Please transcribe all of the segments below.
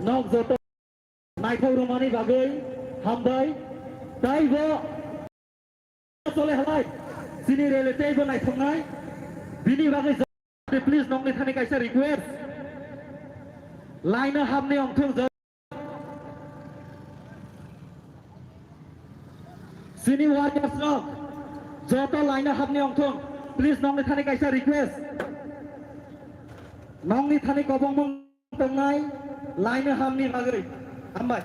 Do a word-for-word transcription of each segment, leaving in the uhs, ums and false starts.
Nok joto naithok rwmani bagwi hambai. Taibo chole halai chini rally teibo naithoknai. Bini bagwi please nokni thani kaisa request. Line o hapni ongthong jo-, chini warriors rok joto line o hapni ongthong. Please nokni thani kaisa request. Nokni thani kobongmung tongnai line o hapni bagwi. Hambai.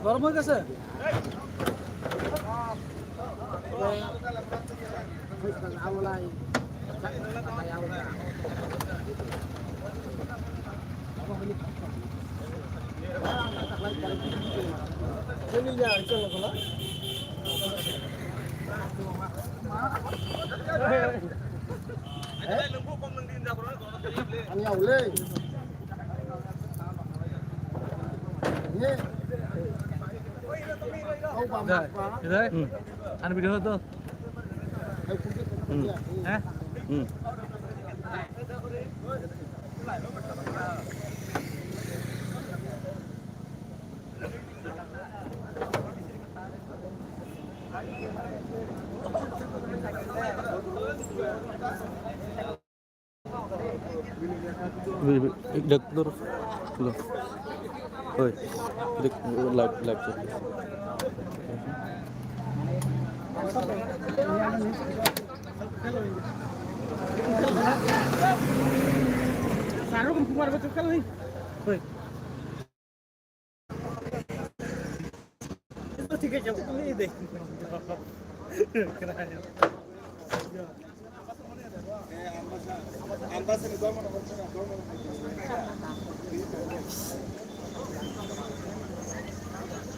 Goromo gase. Ang yaw le. Ye. Kau bam Dai, ba. Dai. Hmm. Ani video to. Hai, kumpit, kumpit, Hmm. Ya. Eh? Hmm. Wait, wait, ek dak dur. Hello. Oi, dik, live, live chat. Sarung kumar betul kali. Oi.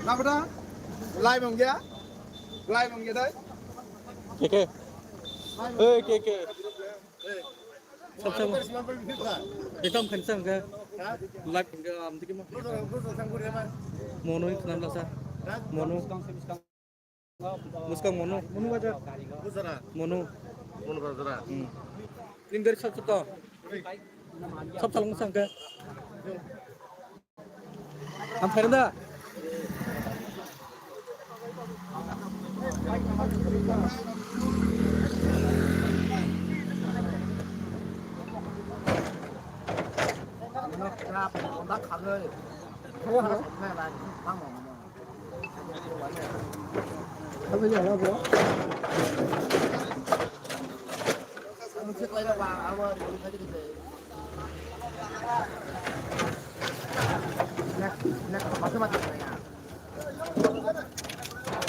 Labra, live ongya, live ongya dai. Keke, eh, keke. Sab, sab. Ekam khan sang ka. Live ka am tiki ma. Mono in nam lasa. Mono. Muskang mono. Mono bajar. Mono. Mono bajar. Hmm. Tin gari sab sab to. Sab salang sang ka. Ang phairwng da.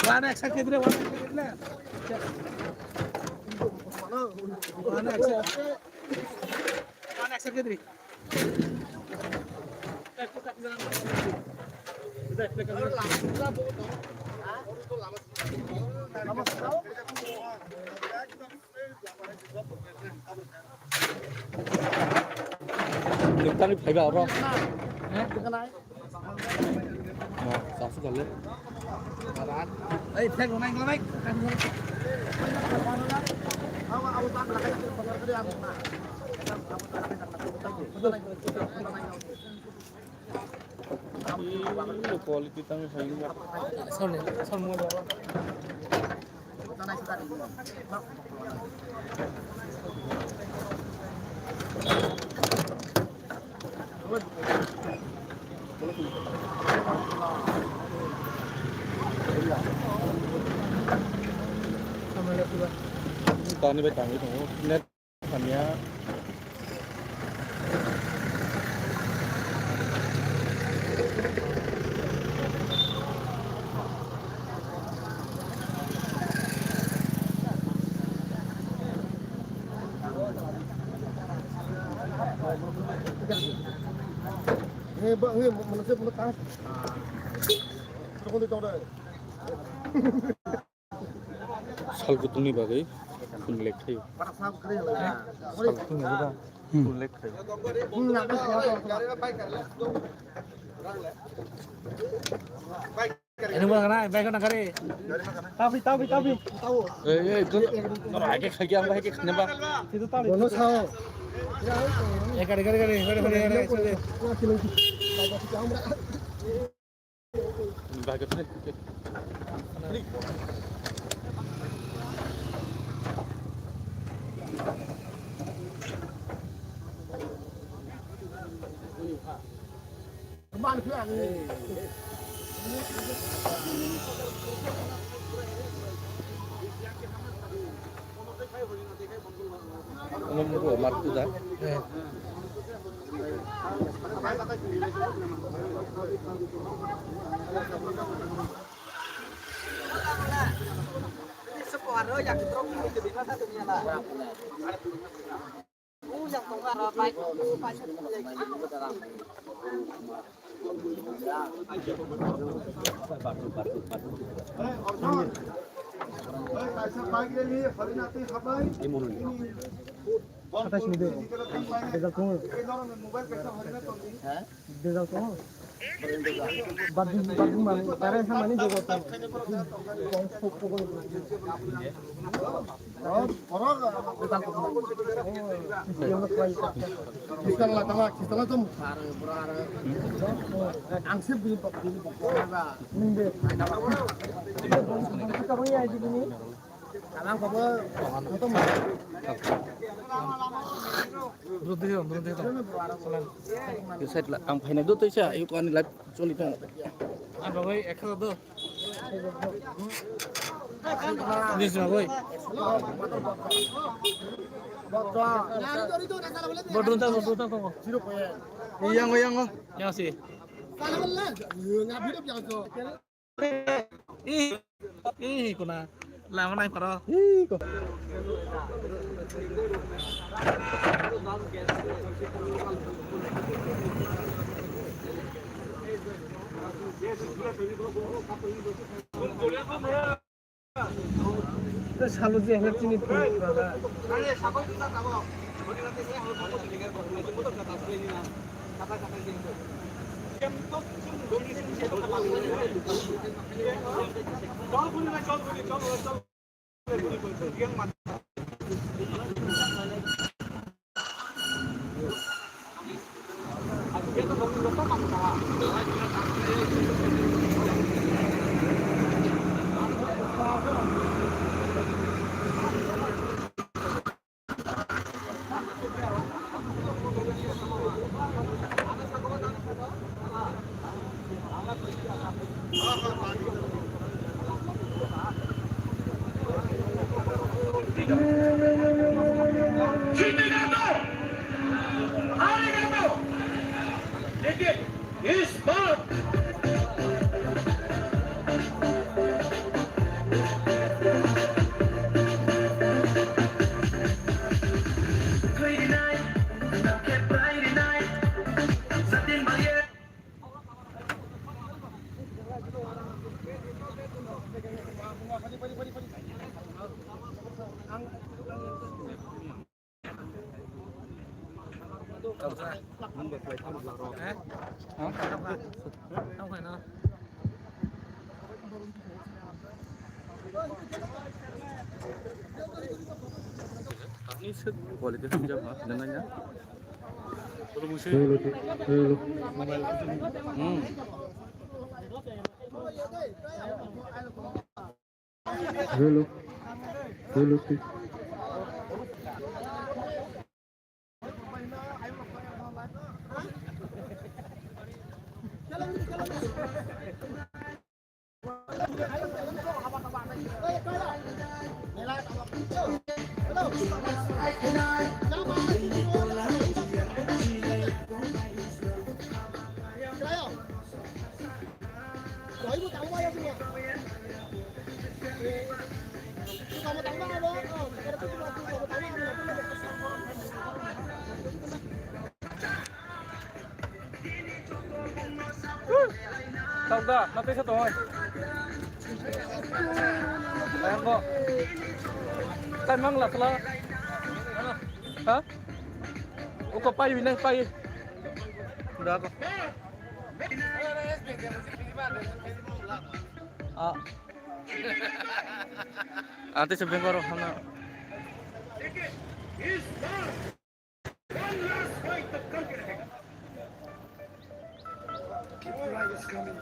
Wana eksa kedre, wana eksa kedre. Wana eksa. Wana eksa kedre. Nokthani phaiba oro. Eh? Oh, sasu kale. Ei, flag rw nai, nai. Quality tang hai ni. Sorry, sorry, mo. Tani bai tangwi tongo. Net. Hamya. Sal kutung ni bagwi phun lek thaio. Sal kutung ni bagwi phun lek thaio. Ini mah kena, baik kena kari. Tapi, tapi, tapi. Eh, eh, itu. Orang aja kaki apa aja kena, Pak. Itu tali. Bono sao. Eh, kari, kari, kari, kari, kari, kari, kari. Omo mugo martu da. Satais ni de. Dejal tongo. Dejal tongo. Badung, badung mani, tare sa mani dejal tongo. Khistang la tama, khistang la tong. Ang se bini bok, bini bok, bini bok. Nung de. Ang kobo, koto ma. Dudhi, dudhi. Side la, ang phaina do toisa, ayuk ani live choli tong. Ang bagwi ekso do. Nis bagwi. Bodrum ta, bodrum ta, tongo. Yang, yang. Yang si. Ih, ih, kuna. Lama nai paro. Ih, ko. Salu je hep chini pura. Hello, hello. Hmm. Hello. Hello. Tawk da, na teisa tong oi. Ayang ko. Tai mang la sala. Ha? Uko pai binai pai. Da ko. Ah. Ate se bengoro hana. One last fight, the country. Keep flyers coming.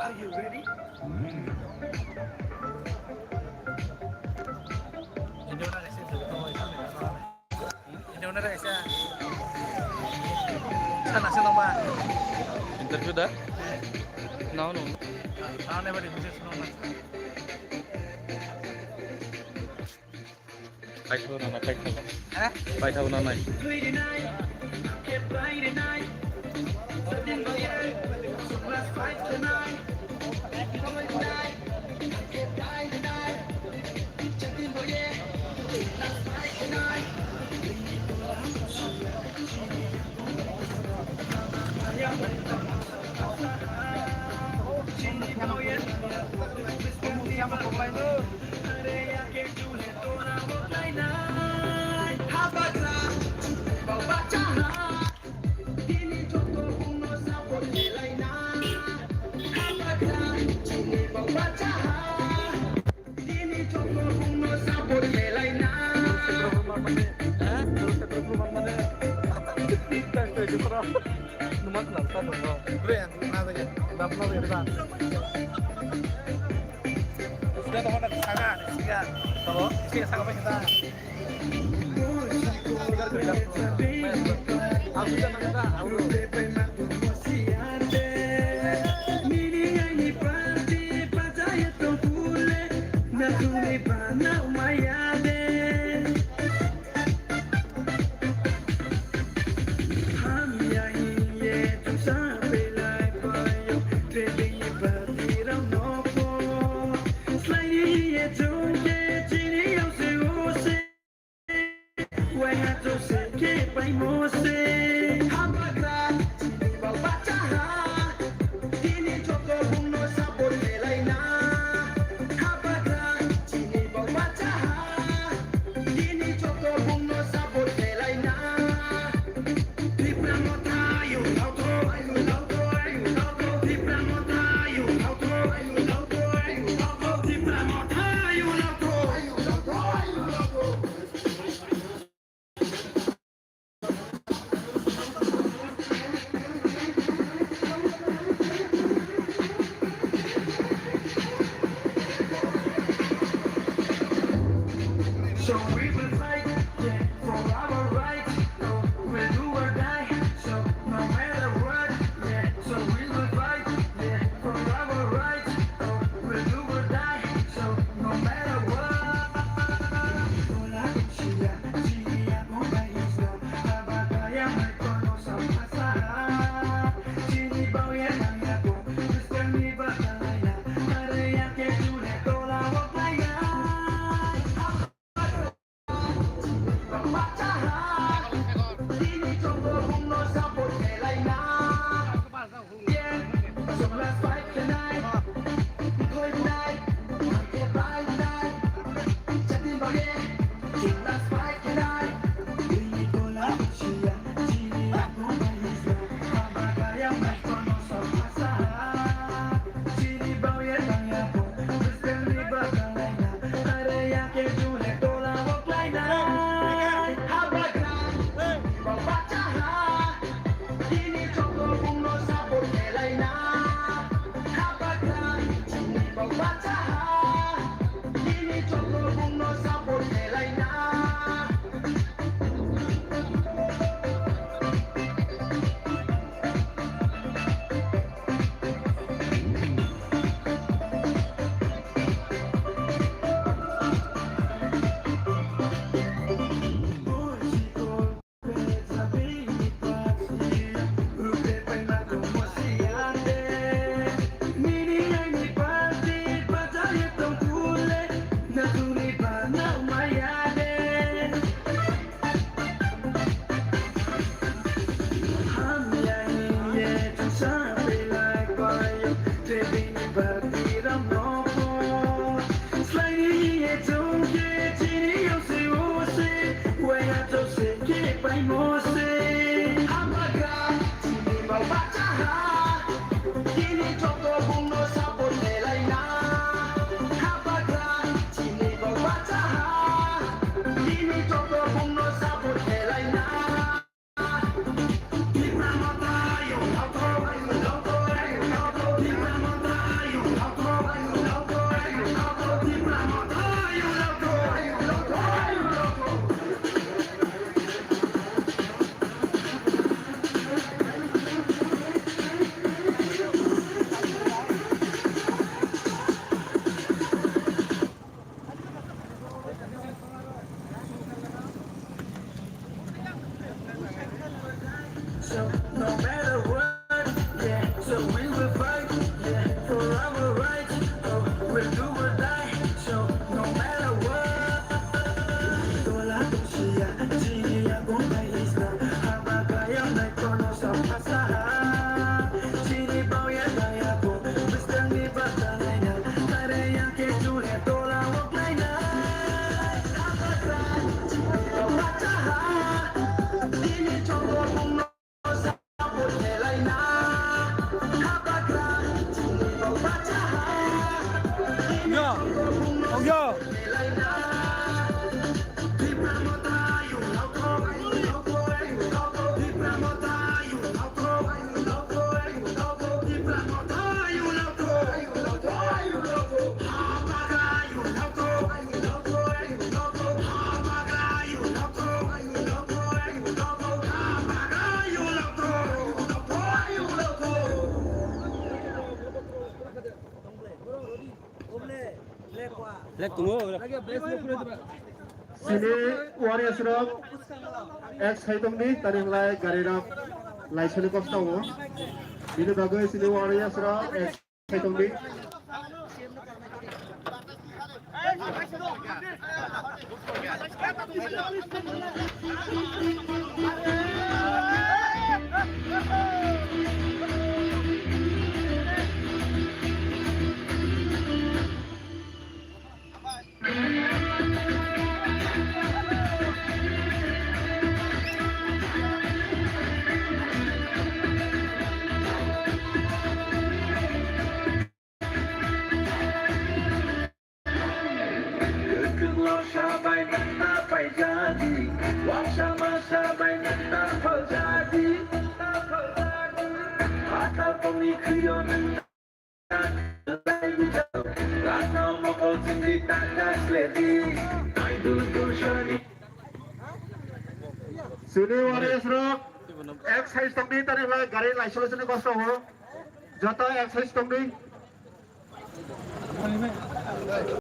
Are you ready? Interview da? No, no. Paithao na nai, paithao. Ha? Paithao na nai. No matter what, yeah, so we will fight, yeah, for our rights, oh, we'll do or die, so no matter what. Tola tusia, chini ya gumbai isna, haba kaya mai kono sa pasaha, chini bauya kaya ko, bistang ni bata laina, tare ya ke chule tola wok laina. Haba kaya, chini bauya kaya, chini chongo bung Lek tungo. Sini warriors rok ek side tongdi, tari lai gari rok laisoni kosto o. Bini bagwi sini warriors rok ek side tongdi. Kwthwngno sabai nangna paijadi, uansama sabai nangna phaljadi. Phatar tongni khwio nangna, rano mokol chwngwi tangna sledi. Naidul Dusani. Sini warriors rok, ek side tongdi, tari lai gari laisolo sini kosto ho. Joto ek side tongdi.